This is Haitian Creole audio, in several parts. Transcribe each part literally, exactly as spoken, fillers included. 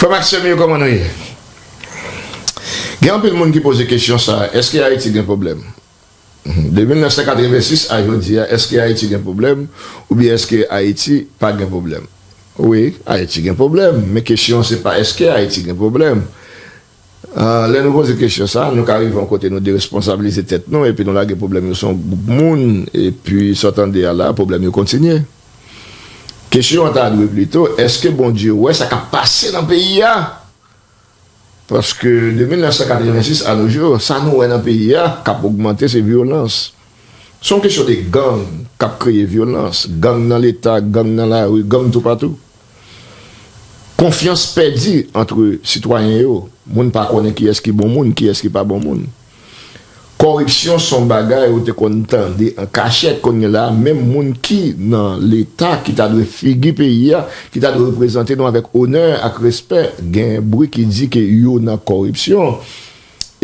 Frè m ak sè m yo, kòman nou ye? Gen anpil moun ki poze kesyon sa a, èske Ayiti gen pwoblèm? De mil nèf san katrevensis a jodi a, èske Ayiti gen pwoblèm oubyen èske Ayiti pa gen pwoblèm? Wi, Ayiti gen pwoblèm, men kesyon an se pa èske Ayiti gen pwoblèm. Ah, lè nou poze kesyon sa a, nou ka rive yon kote nou deresponsabilize tèt nou epi nou lage pwoblèm yo sou yon gwoup moun, epi sa w tande a la, pwoblèm yo kontinye. Kesyon an ta dwe plito, èske Bondye wè sa k ap pase nan peyi a? Paske de mil nèf san katrevensis a nos jours, sa nou wè nan peyi a k ap ogmante se vyolans. Se yon kesyon de gang k ap kreye vyolans, gang nan Leta, gang nan lari, gang toupatou. Konfyans pèdi antre sitwayen yo. Moun pa konnen kiyès ki bon moun, kiyès ki pa bon moun. Kòripsyon se yon bagay ou te konn tande an kachèt, kounye la a, menm moun ki nan Leta, ki ta dwe figi peyi a, ki ta dwe reprezante nou avèk onè ak respè, gen bri ki di ke yo nan kòripsyon.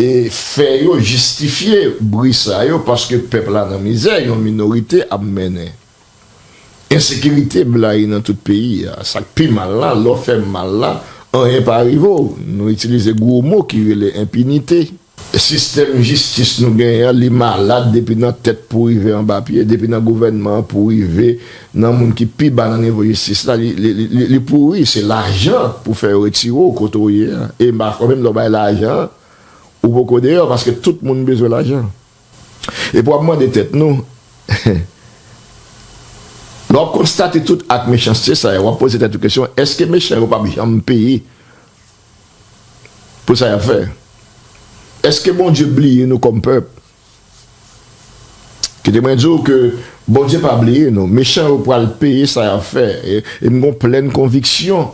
E fè yo jistifye bri sa yo, paske pèp la nan mizè, yon minorite ap mennen. Ensekirite blayi nan tout peyi a. Sa k pi mal la, lè w fè mal la, anyen pa rive w. Nou itilize gwo mo ki rele enpinite. Sistèm jistis nou genyen an, li malad depi nan tèt pou rive anba pye, depi nan gouvènman an pou rive nan moun ki pi ba nan nivo jistis la, li, li, li, li, li pouri. Se lajan pou fè yo retire w kote w ye a. E m pa kwè menm lè w bay lajan an, ou poko deyò, paske tout moun bezwen lajan. Epi w ap mande tèt nou, lè w ap konstate tout ak mechanste sa yo, w ap poze tèt ou kesyon, èske mechan yo p ap janm peye pou sa y ap fè? Èske Bondye bliye nou kòm pèp? Kite mwen di w ke Bondye pa bliye nou. Mechan yo pral peye sa y ap fè. E, e m gon plèn konviksyon.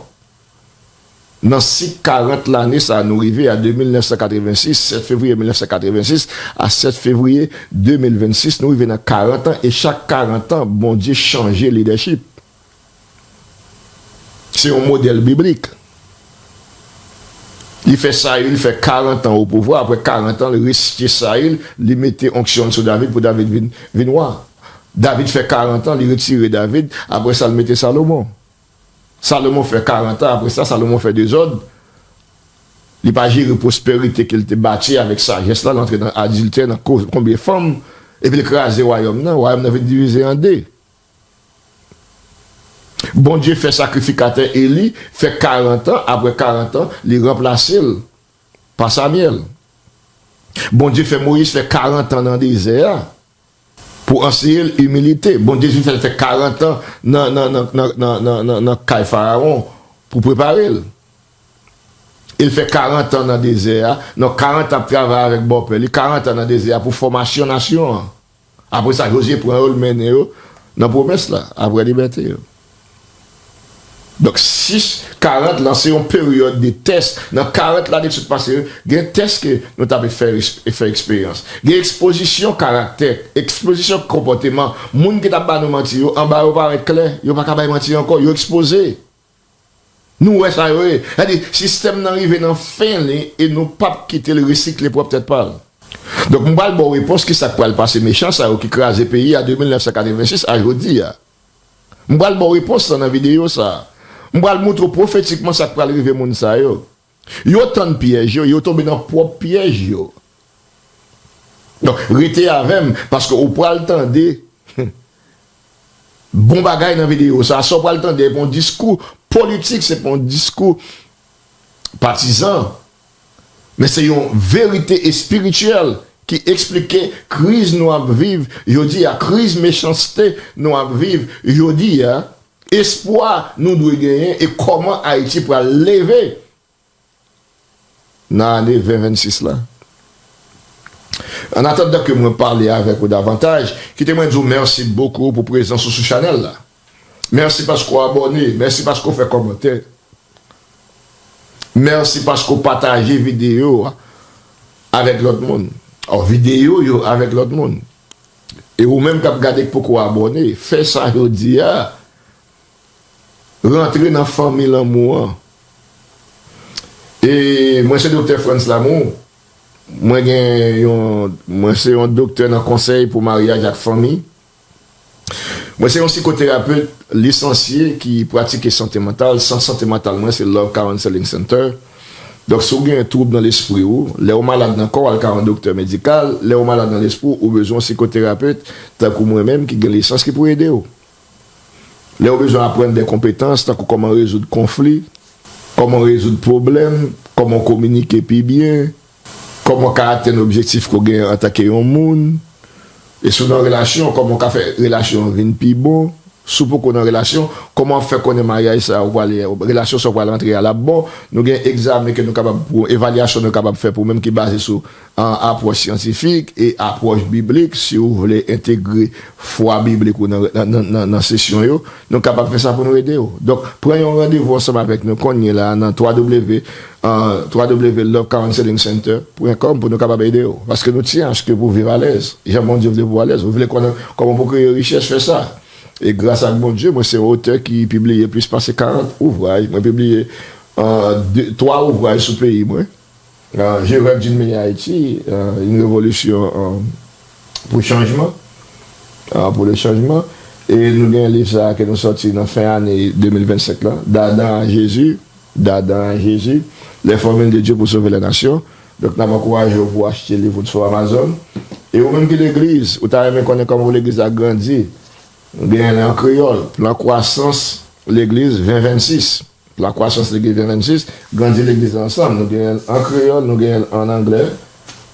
Nan sik karant lane sa a nou rive a de mil nèf san katrevensis, sèt fevriye mil nèf san katrevensis a sèt fevriye de mil vennsis, nou rive nan karant an, e chak karant an, Bondye chanje lidèchip. Se yon modèl biblik. Li fè Sayil fè karant an o pouvwa, apre karant an, li resisite Sayil, li mete onksyon l sou David pou David vin, vin wa. David fè karant an, li retire David, apre sa, li mete Salomon. Salomon fè karant an, apre sa, Salomon fè dezòd. Li pa jere pwosperite ke l te bati avèk sajès la, l antre nan adiltè, nan ko-, konbyen fanm, epi l kraze wayòm nan. Wayòm nan vin divize an de. Bondye fè sakrifikatè Eli fè karant an, apre karant an, li ranplase l pa Samyèl. Bondye fè Moyiz fè karant an nan dezè a pou anseye l imilite. Bondye vin fè l fè karant an nan, nan, nan kay Farawon pou prepare l. E l fè karant an nan dezè a, non, karant an ap travay avèk bòpè li, karant an nan dezè a pou fòmasyon nasyon an. Apre sa, Jozye pran yo, l mennen yo nan pwomès la, apre libète yo. Donk, sis karant lan se yon peryòd de tès. Nan karant lane ki sot pase yo, gen tès ke nou t ap fè, fè eksperyans. Gen ekspozisyon karaktè, ekspozisyon konpòteman. Moun ki t ap ba nou manti yo, anba yo parèt klè, yo pa ka bay manti ankò, yo ekspoze. Nou wè sa yo ye. Sètadi, sistèm nan rive nan fen li e nou p ap kite l resikle pwòp tèt pa l. Donk, m pral ba w repons kisa k pral pase mechan sa yo ki kraze peyi a de mil nèf san katrevensis a jodi a. M pral ba w repons lan nan videyo sa a. M pral moutre w pwofetikman sa k pral rive moun sa yo. Yo tann pyèj yo, yo tonbe nan pwòp pyèj yo. Donk, rete avè m, paske ou pral tande bon bagay nan videyo sa. Sa w pral tande, se pa yon diskou politik, se pa yon diskou patizan, men se yon verite espirityèl ki eksplike kriz nou ap viv jodi a, kriz mechanste nou ap viv jodi a, espwa nou dwe genyen e kòman Ayiti pral leve nan ane ven vennsis la. Annatandan ke mwen pale avèk ou davantaj, kite mwen di w mèsi bokou pou prezans ou sou chanèl la. Mèsi paske w abòne, mèsi paske w fè kòmantè. Mèsi paske w pataje videyo a avèk lòt moun. Ò, videyo yo avèk lòt moun. E ou menm k ap gade k poko abòne, fè sa jodi a. Rantre nan fanmi lanmou an. E mwen se Doktè Frantz Lamour. Mwen gen yon, mwen se yon doktè nan konsèy pou maryaj ak fanmi. Mwen se yon sikoterapet lisansye ki pratike sante mantal. Sant sante mantal mwen se Love Counseling Center. Donk, si w gen twoub nan lespri w, lè w malad nan kò w, al ka yon doktè medikal. Lè w malad nan lespri w, ou bezwen yon sikoterapet, tankou mwen menm, ki gen lisans ki pou ede w. Lè w bezwen aprann de konpetans, tankou kòman rezoud konfli, kòman rezoud pwoblèm, kòman kominike pi byen, kòman w ka atenn objektif ke w genyen antanke yon moun, e si w nan relasyon, kòman w ka fè relasyon an vin pi bon, si w poko nan relasyon, kòman w ap fè konnen maryaj sa a ou prale, relasyon sa a ou prale antre a l ap bon. Nou gen egzamen ke nou kapab, pou evalyasyon nou kapab fè pou ou menm ki baze sou an apwòch syantifik e apwòch biblik, si w vle entegre fwa biblik ou nan, nan, nan, nan, nan sesyon yo, nou kapab fè sa pou nou ede w. Donk, pran yon randevou ansanm avèk nou kounye la nan w w w, an, w w w love counseling center point com pou nou kapab ede w. Paske nou tyen aske pou viv alèz, jan Bondye vle pou w alèz. Ou vle konnen kòman pou kreye richès, fè sa. E gras ak Bondye, mwen se yon otè ki pibliye plis pase karant ouvraj. Mwen pibliye, an, de, twa ouvraj sou peyi mwen. Euh, Je rêve d'une meilleure Haïti, euh, une révolution, euh, pour changement, euh, pour le changement. E nou gen liv sa a ke nou sòti nan fen ane de mil vennsenk la, D'Adam à Jésus, D'Adam à Jésus, Les formules de Dieu pour sauver les nations. Donk, n ap ankouraje w pou w achte liv ou sou Amazon. E ou menm ki legliz, ou ta renmen konnen kòman pou legliz la grandi, nou genyen l an kreyòl, Plan Kwasans Legliz ven vennsis. Plan Kwasans Legliz ven vennsis, Grandi Legliz la Ansanm. Nou genyen l an kreyòl, nou genyen l an anglè,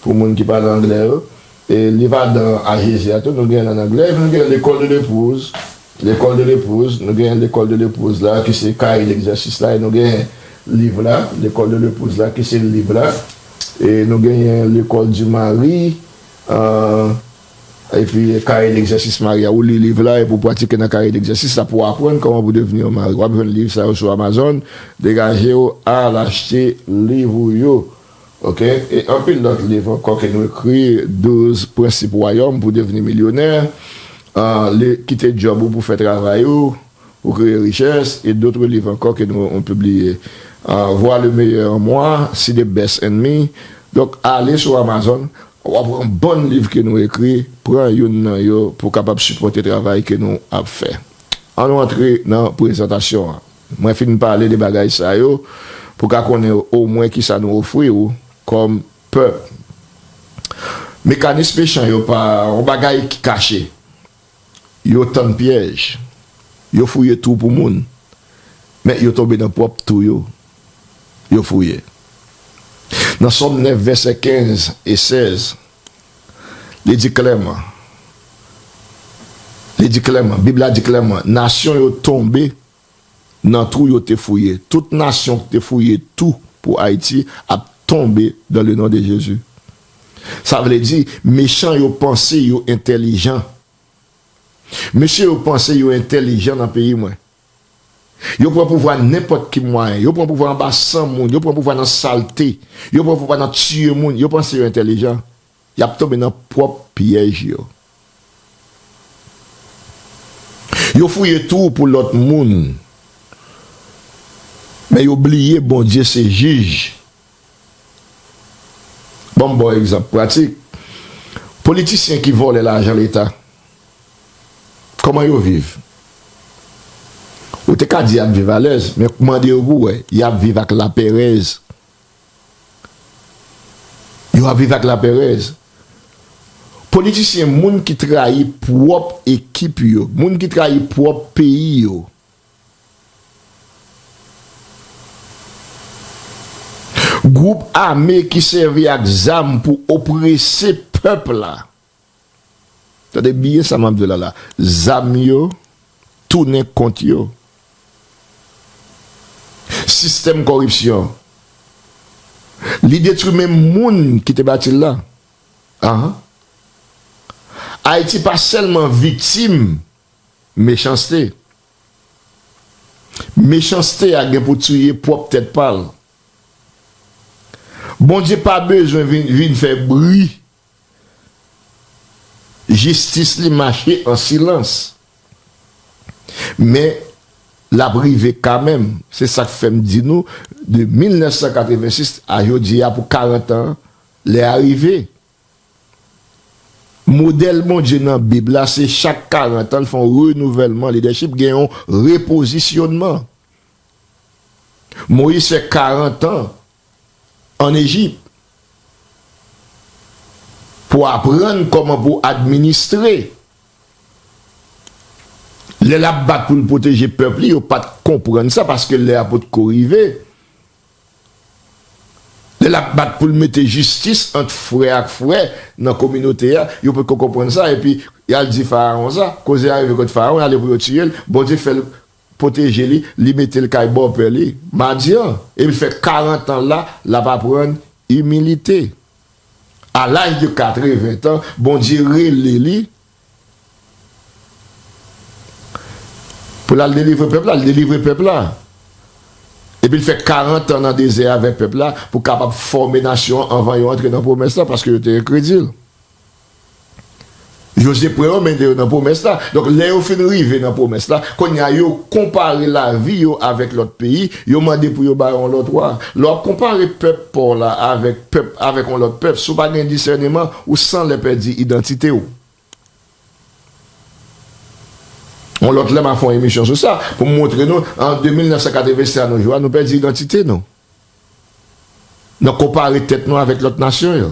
pou moun ki pale anglè yo. E liv Adan a Jezi a tou, nou genyen l an anglè, epi nou genyen Lekòl de Lepouz, Lekòl de Lepouz, nou genyen Lekòl de Lepouz la, ki se kaye legzèsis la, e nou genyen liv la, Lekòl de Lepouz la, ki se liv la, e nou genyen Lekòl di Mari, euh, epi kaye legzèsis Mari a, ou li liv la epi w pratike nan kaye legzèsis la pou w aprann kòman pou devni yon mari. W ap jwenn liv sa yo sou Amazon. Degaje w, al achte liv ou yo. Oke? E anpil lòt liv ankò ke nou ekri, Douz prensip wayòm pou devni milyonè, ah, le, Kite djòb ou pou fè travay ou, Ou kreye richès, et d'autres livres encore que nous avons publiés. Ah, Voir le meilleur en moi, See the Best in Me. Donk, ale sou Amazon, w ap pran bann liv ke nou ekri, pran youn nan yo pou w kapab sipòte travay ke nou ap fè. Ann nou antre nan prezantasyon an. Mwen fin pale de bagay sa yo pou w ka konnen omwen kisa nou ofri w kòm pèp. Mekanis mechan yo pa yon bagay ki kache. Yo tann pyèj. Yo fouye twou pou moun. Men yo tonbe nan pwòp twou yo. Yo fouye. Nan Sòm nèf, vèsè kenz e sèz, li di klèman, li di klèman, Bib la di klèman, nasyon yo tonbe nan twou yo te fouye. Tout nasyon ki te fouye twou pou Ayiti ap tonbe dans le nom de Jésus. Sa vle di, mechan yo panse yo entèlijan. Mesye yo panse yo entèlijan nan peyi mwen. Yo pran pouvwa nenpòt ki mwayen. Yo pran pouvwa anba san moun. Yo pran pouvwa nan salte. Yo pran pouvwa nan tiye moun. Yo panse yo entèlijan. Y ap tonbe nan pwòp pyèj yo. Yo fouye twou pou lòt moun. Men yo bliye Bondye se jij. Ban m ba w egzanp pratik. Politisyen ki vòlè lajan Leta, kòman yo viv? Ou te ka di y ap viv alèz, men mande yo pou w wè, y ap viv ak laperèz. Yo ap viv ak laperèz. Politisyen, moun ki trayi pwòp ekip yo, moun ki trayi pwòp peyi yo, gwoup ame ki sèvi ak zam pou oprese pèp la. Tande byen sa m ap di w la la. Zam yo tounen kont yo. Sistèm kòripsyon. Li detwi menm moun ki te bati l la. Ahan. Ayiti pa sèlman viktim mechanste. Mechanste a gen pou tiye pwòp tèt pa l. Bondye pa bezwen vin, vin fè bri. Jistis li mache an silans. Men, l ap rive kanmenm. Se sa k fè m di nou, de mil nèf san katrevensis a jodi a pou karant an, lè a rive. Modèl Bondye nan Bib la, se chak karant an, l fè yon renouvèlman lidèchip, gen yon repozisyonman. Moyiz fè karant an ann Ejip pou aprann kòman pou administre. Lè l ap bat pou l pwoteje pèp li, yo pa t konprann sa, paske lè a potko rive. Lè l ap bat pou l mete jistis ant frè ak frè nan kominote a, yo potko konprann sa, epi y al di Farawon sa. Koze a rive kot Farawon, y ale pou yo tiye l. Bondye fè l pwoteje li, li mete l kay bòpè li, Madyan, epi l fè karant an la, l ap aprann imilite. A laj de katreven tan, Bondye rele li pou l al delivre pèp la, l delivre pèp la. Epi l fè karant an nan dezè avèk pèp la pou kapab fòme nasyon an anvan yo antre nan pwomès la, paske yo te enkredil. Jozye pran yo, mennen yo nan pwomès la. Donk, lè yo fin rive nan pwomès la, kounye a yo konpare lavi yo avèk lòt peyi, yo mande pou yo ba yo yon lòt wa. Lè w ap konpare pèp pa w la avèk pèp, avèk yon lòt pèp, si w pa gen disèneman, ou san lè pèdi idantite w. Yon lòt lè, m a fè yon emisyon sou sa, pou m montre nou, an de mil nèf san katrevensis a nou jou a, nou pèdi idantite nou. Nan konpare tèt nou avèk lòt nasyon yo.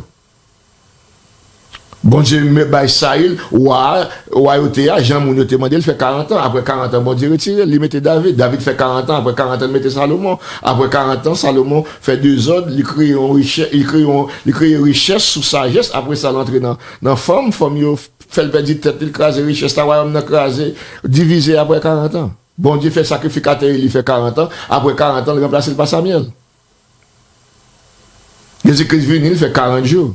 Bondye me-, bay Sayil, wa, wayote a, jan moun yo te mande l, fè karant an. Apre karant an, Bondye retire l, li mete David. David fè karant an, apre karant an, li mete Salomon. Apre karant an, Salomon fè dezòd, li kreye yon richè-, li kreye yon, li kreye richès sou sajès. Apre sa, l antre nan, nan fanm, fanm yo fè l pèdi tèt li, l kraze richès la, wayòm nan kraze, divize apre karant an. Bondye fè sakrifikatè Eli fè karant an, apre karant an, l ranplase l pa Samyèl. Jezi Kris vini, li fè karant jou.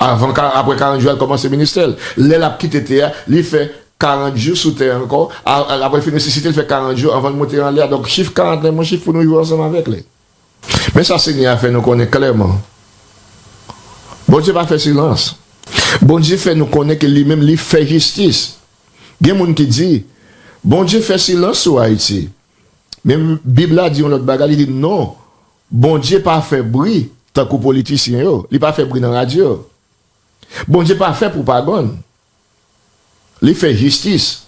Avan ka-, apre karant jou, l kòmanse ministè l. Lè l ap kite tè a, li fè karant jou sou tè a ankò. A, a, apre l fin resisite, l fè karant jou anvan l monte anlè a. Donk, chif karant la, yon chif pou nou jwe ansanm avèk li. Men sa Senyè a fè nou konnen klèman. Bondye pa fè silans. Bondye fè nou konnen ke li menm, li fè jistis. Gen moun ki di, Bondye fè silans sou Ayiti. Men Bib la di yon lòt bagay, li di, non, Bondye pa fè bri tankou politisyen yo, li pa fè bri nan radyo. Bondye pa fè pwopagann. Li fè jistis.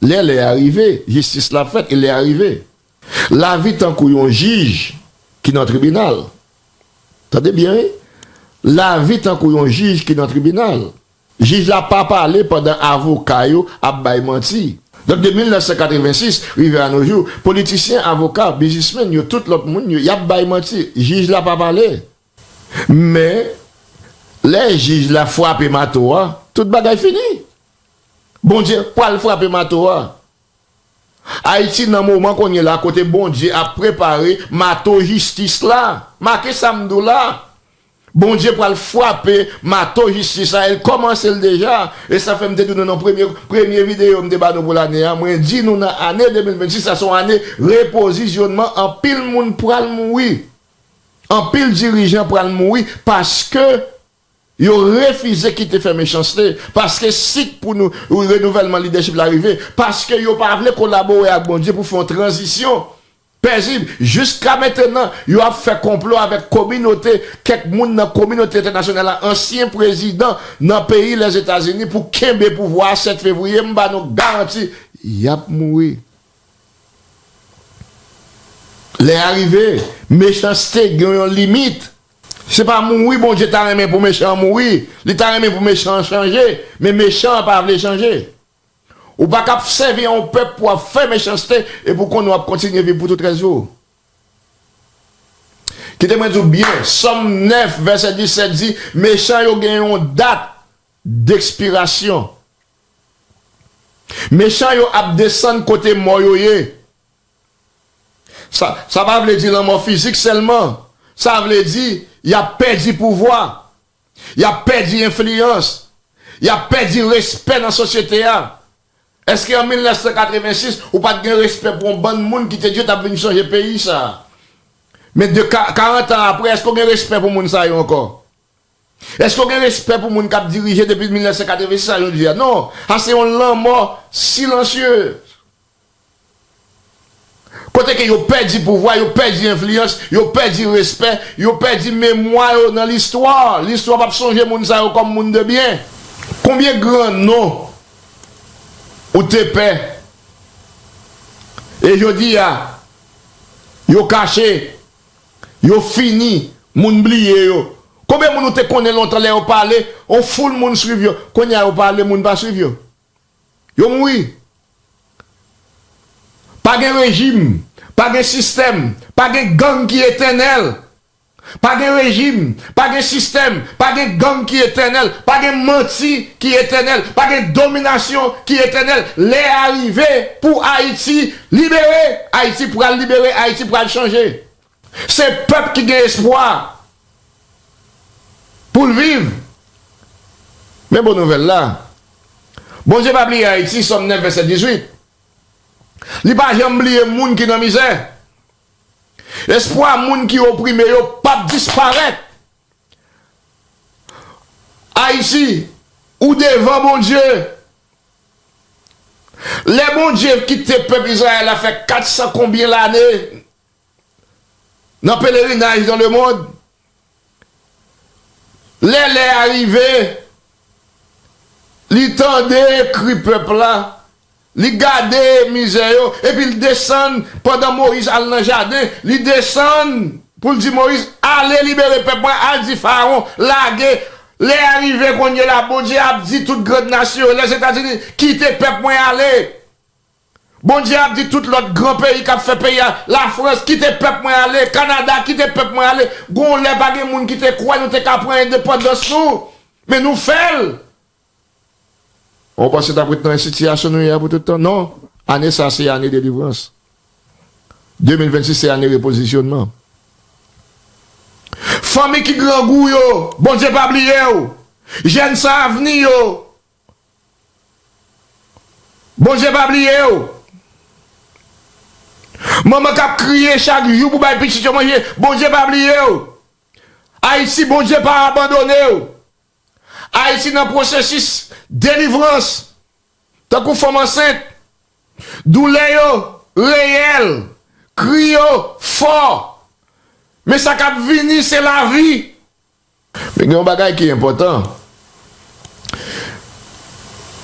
Lè, lè a rive, jistis la fèt, e lè a rive. Lavi tankou yon jij ki nan tribinal. Tande byen, wi. Lavi tankou yon jij ki nan tribinal. Jij la pa pale pandan avoka yo ap bay manti. Donk, de mil nèf san katrevensis rive a no jou, politisyen, avoka, biznismenn yo, tout lòt moun yo, y ap bay manti. Jij la pa pale. Men, lè jij la frape mato a, tout bagay fini. Bondye pral frape mato a. Ayiti nan moman kounye la kote Bondye ap prepare mato jistis la. Make sa m di w la. Bondye pral frape mato jistis la, e l kòmanse l deja. E sa fè m te di nou nan premye, premye videyo m te ba nou pou lane a, mwen di nou nan ane de mil vennsis la se yon ane repozisyonman, anpil moun pral mouri. Anpil dirijan pral mouri paske yo refize kite fè mechanste, paske sik pou nou, renouvèlman lidèchip la rive, paske yo pa vle kolabore ak Bondye pou fè yon tranzisyon pezib. Jiska mentenan, yo ap fè konplo avèk kominote, kèk moun nan kominote entènasyonal la, ansyen prezidan nan peyi Lèzetazini pou kenbe pouvwa a sèt fevriye, m ba nou garanti, y ap mouri. Lè a rive, mechanste gen yon limit. Se pa mouri Bondye ta renmen pou mechan an mouri. Li ta renmen pou mechan an chanje, men mechan an pa vle chanje. Ou pa ka ap sèvi yon pèp pou w ap fè mechanste epi w konnen w ap kontinye viv pou tout rès vi w. Kite mwen di w byen, Sòm nèf, vèsè disèt di, mechan yo gen yon dat dekspirasyon. Mechan yo ap desann kote mò yo ye. Sa, sa pa vle di lanmò fizik sèlman. Sa vle di y ap pèdi pouvwa. Y ap pèdi enfliyans. Y ap pèdi respè nan sosyete a. Èske an mil nèf san katrevensis, ou pa t gen respè pou yon bann moun ki te di yo t ap vin chanje peyi sa a? Men de ka-, karant an apre, èske w gen respè pou moun sa yo ankò? Èske w gen respè pou moun k ap dirije depi mil nèf san katrevensis a jodi a? Non, sa se yon lanmò silansyez. Kote ke yo pèdi pouvwa, yo pèdi enfliyans, yo pèdi respè, yo pèdi memwa yo nan listwa. Listwa p ap sonje moun sa yo kòm moun de byen. Konbyen gran non ou te pè? E jodi a, yo kache, yo fini, moun bliye yo. Konbyen moun ou te konnen lontan lè yo pale, on foul moun swiv yo? Kounye a yo pale, moun pa swiv yo. Yo mouri. Pa gen rejim, pa gen sistèm, pa gen gang ki etènèl. Pa gen rejim, pa gen sistèm, pa gen gang ki etènèl, pa gen manti ki etènèl, pa gen dominasyon ki etènèl. Lè a rive pou Ayiti libere. Ayiti pral libere, Ayiti pral chanje. Se pèp ki gen espwa pou l viv. Men bon nouvèl la, Bondye pa bliye Ayiti, Sòm nèf, vèsè dizuit. Li pa janm bliye moun ki nan mizè. Espwa moun ki oprime yo p ap disparèt. Ayiti, ou devan Bondye. Lè Bondye kite pèp Izrayèl la fè kat san konbyen lane nan pelerinaj dans le monde, lè lè a rive, li tande kri pèp la, li gade mizè yo, epi l desann pandan Moyiz al nan jaden, li desann pou l di Moyiz, "Ale libere pèp mwen, al di Fawon, lage." Lè a rive kounye la, Bondye ap di tout grann nasyon yo, Lèzetazini, "Kite pèp mwen ale." Bondye ap di tout lòt gran peyi k ap fè peyi a, Lafrans, "Kite pèp mwen ale." Kanada, "Kite pèp mwen ale." Gon lè pa gen moun ki te kwè nou te ka pran endepandans nou, men nou fè l. Ou panse n ap ret nan sitiyasyon nou ye a pou tout tan? Non. Ane sa se ane delivrans. De mil vennsis se ane repozisyonman. Fanmi ki grangou yo, Bondye pa bliye w. Jèn san avni yo, Bondye pa bliye w. Manman k ap kriye chak jou pou bay pitit yo manje, Bondye pa bliye w. Ayiti, Bondye pa abandone w. Ayiti nan pwosesis delivrans. Tankou fanm ansent, doulè yo reyèl, kri yo fò. Men sa k ap vini, se lavi. Men gen yon bagay ki enpòtan.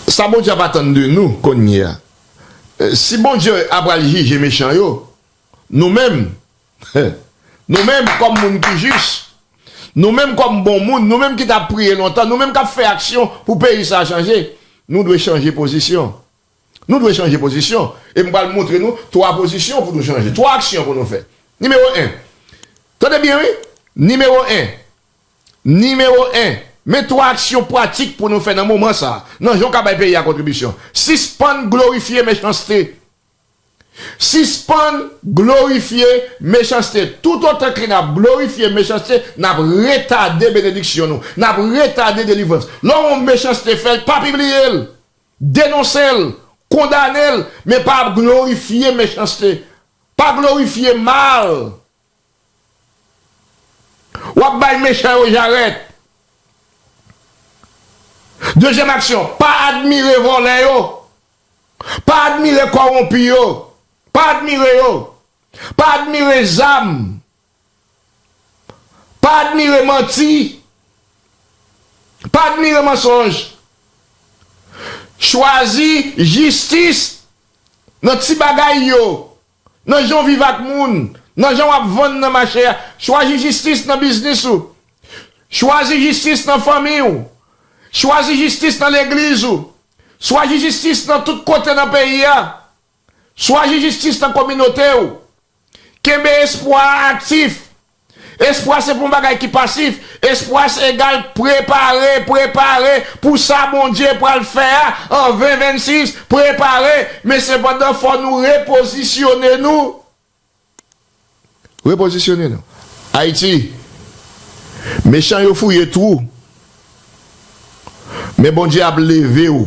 Sa Bondye ap atann de nou kounye a. Eh, si Bondye ap pral jije mechan yo, nou menm, nou menm kòm moun ki jis, nou menm kòm bon moun, nou menm ki t ap priye lontan, nou menm k ap fè aksyon pou peyi sa a chanje, nou dwe chanje pozisyon. Nou dwe chanje pozisyon. E m pral montre nou twa pozisyon pou nou chanje, twa aksyon pou nou fè. Nimewo en. Tande byen, wi. Nimewo en. Nimewo en. Men twa aksyon pratik pou nou fè nan moman sa a, nan jan w ka bay peyi a kontribisyon. Sispann glorifye mechanste. Sispann glorifye mechanste. Toutotan ke n ap glorifye mechanste, n ap retade benediksyon nou. N ap retade delivrans. Lè yon mechanste fèt, pa pibliye l. Denonse l, kondane l, men pa glorifye mechanste. Pa glorifye mal. W ap bay mechan yo jarèt. Dezyèm aksyon, pa admire vòlè yo. Pa admire kòwonpi yo. Pa admire yo. Pa admire zam. Pa admire manti. Pa admire mansonj. Chwazi jistis nan ti bagay yo, nan jan w viv ak moun, nan jan w ap vann nan mache a. Chwazi jistis nan biznis ou. Chwazi jistis nan fanmi w. Chwazi jistis nan legliz ou. Chwazi jistis nan tout kote nan peyi a. Chwazi jistis nan kominote w. Kenbe espwa a aktif. Espwa se pa yon bagay ki pasif. Espwa se egal prepare, prepare pou sa Bondye pral fè a an ven vennsis. Prepare, men sepandan fò nou repozisyone nou. Repozisyone nou. Ayiti, mechan yo fouye twou, men Bondye ap leve w.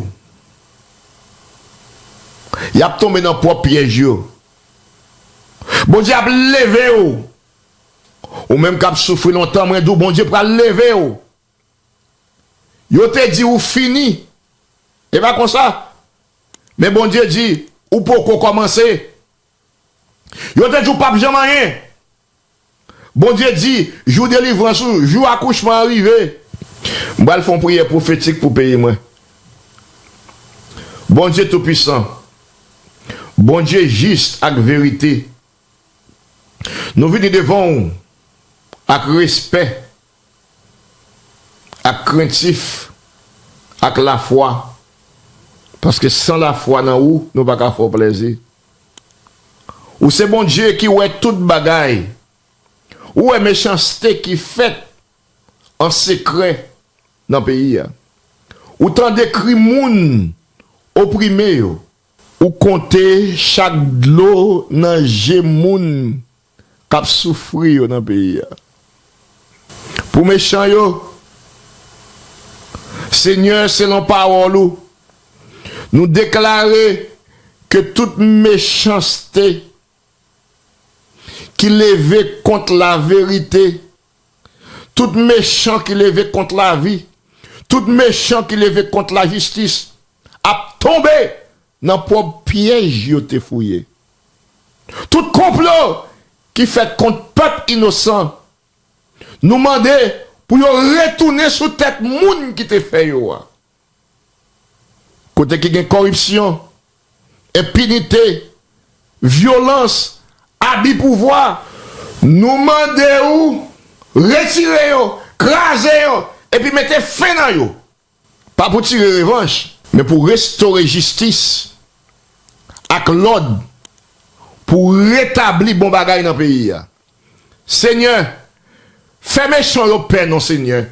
Y ap tonbe nan pwòp pyèj yo. Bondye ap leve w. Ou menm k ap soufri lontan, mwen di w, Bondye pral leve w. Yo te di ou fini. E pa konsa. Men Bondye di, ou poko kòmanse. Yo te di w p ap janm anyen. Bondye di, jou delivrans ou, jou akouchman an rive. M pral fè yon priyè pwofetik pou peyi mwen. Bondye Toupisan, Bondye jis ak verite, nou vini devan w ak respè, ak krentif, ak lafwa, paske san lafwa nan ou, nou pa ka fè w plèzi. Ou se Bondye ki wè tout bagay. Ou wè mechanste ki fèt an sekrè nan peyi a. Ou tande kri moun oprime yo. Ou konte chak dlo nan je moun k ap soufri yo nan peyi a. Pou mechan yo, Senyè, selon pawòl ou, nou deklare ke tout mechanste ki leve kont laverite, tout mechan ki leve kont lavi, tout mechan ki leve kont lajistis ap tonbe nan pwòp pyèj yo te fouye. Tout konplo ki fèt kont pèp inosan, nou mande pou yo retounen sou tèt moun ki te fè yo a. Kote ki gen kòripsyon, enpinite, vyolans, abi pouvwa, nou mande ou retire yo, kraze yo, epi mete fen nan yo. Pa pou tire revanch, men pou restore jistis ak lòd, pou retabli bon bagay nan peyi a. Senyè, fè mechan yo pè non, Senyè.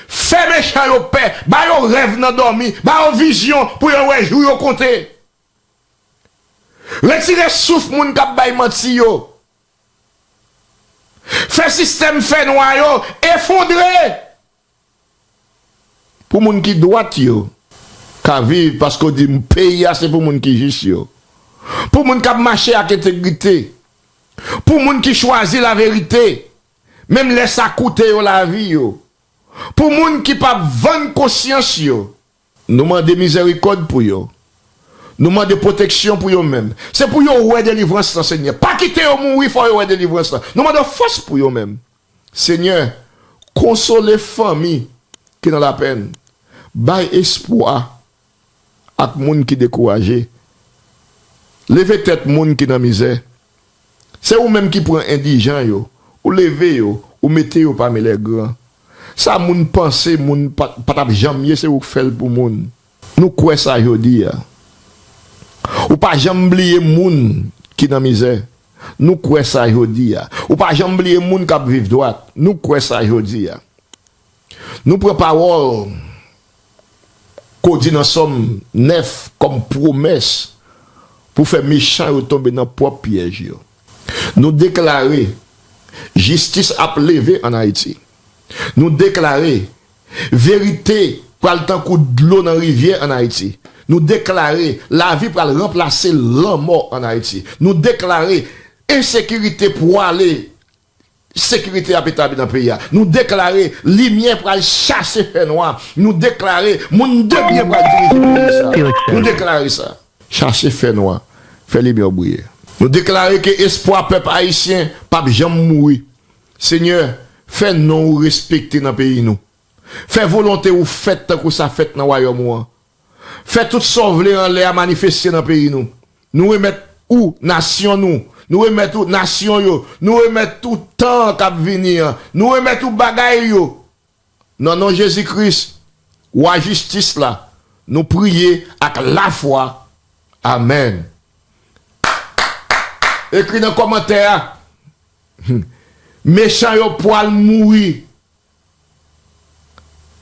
Fè mechan yo pè, ba yo rèv nan dòmi, ba yo vizyon pou yo wè jou yo konte. Retire souf moun k ap bay manti yo. Fè sistèm fènwa yo efondre. Pou moun ki dwat yo ka viv, paske w di peyi a se pou moun ki jis yo. Pou moun k ap mache ak entegrite. Pou moun ki chwazi laverite, menm lè sa koute yo lavi yo. Pou moun ki p ap vann konsyans yo. Nou mande mizèrikòd pou yo. Nou mande pwoteksyon pou yo menm. Se pou yo wè delivrans lan, Senyè. Pa kite yo mouri, fò yo wè delivrans lan. Nou mande w fòs pou yo menm. Senyè, konsole fanmi ki nan lapèn. Bay espwa ak moun ki dekouraje. Leve tèt moun ki nan mizè. Se ou menm ki pran endijan yo, ou leve yo, ou mete yo pami lègran. Sa moun panse moun pa, pa t ap janm ye, se ou k fè l pou moun. Nou kwè sa jodi a. Ou pa janm bliye moun ki nan mizè. Nou kwè sa jodi a. Ou pa janm bliye moun k ap viv dwat. Nou kwè sa jodi a. Nou pran pawòl ke w di nan Sòm nèf kòm pwomès pou fè mechan yo tonbe nan pwòp pyèj yo. Nou deklare jistis ap leve ann Ayiti. Nou deklare verite pral tankou dlo nan rivyè ann Ayiti. Nou deklare lavi pral ranplase lanmò ann Ayiti. Nou deklare ensekirite pwale sekirite ap etabli nan peyi a. Nou deklare limyè pral chase fènwa. Nou deklare moun de byen pral dirije peyi sa. Nou deklare sa. Chase fènwa, fè limyè w briye. Nou deklare ke espwa pèp ayisyen p ap janm mouri. Senyè, fè non ou respekte nan peyi nou. Fè volonte ou fèt tankou sa fèt nan wayòm ou an. Fè tout sa w vle anlè a manifeste nan peyi nou. Nou remèt ou nasyon nou. Nou remèt ou nasyon yo. Nou remèt ou tan an k ap vini an. Nou remèt ou bagay yo. Nan non Jezi Kris, Wa jistis la, nou priye ak lafwa. Amèn. Ekri nan kòmantè a, mechan yo pwal mouri.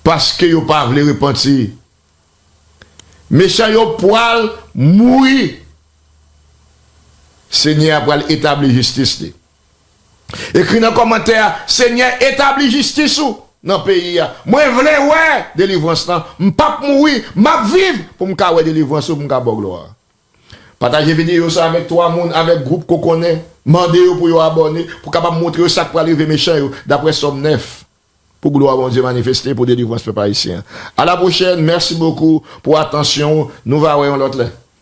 Paske yo pa vle repanti. Mechan yo pwal mouri. Senyè a pral etabli jistis li. Ekri nan kòmantè a, Senyè, etabli jistis ou nan peyi a. Mwen vle wè delivrans lan. M p ap mouri, m ap viv pou m ka wè delivrans ou, pou m ka ba w glwa. Pataje videyo sa avèk twa moun, avèk gwoup ke w konnen. Mande yo pou yo abòne, pou w kapab montre yo sa k pral rive mechan yo, daprè Sòm nèf, pou glwa Bondye manifeste, pou delivrans pèp ayisyen an. A la pwochèn, mèsi bokou pou atansyon w. Nou va wè yon lòt lè.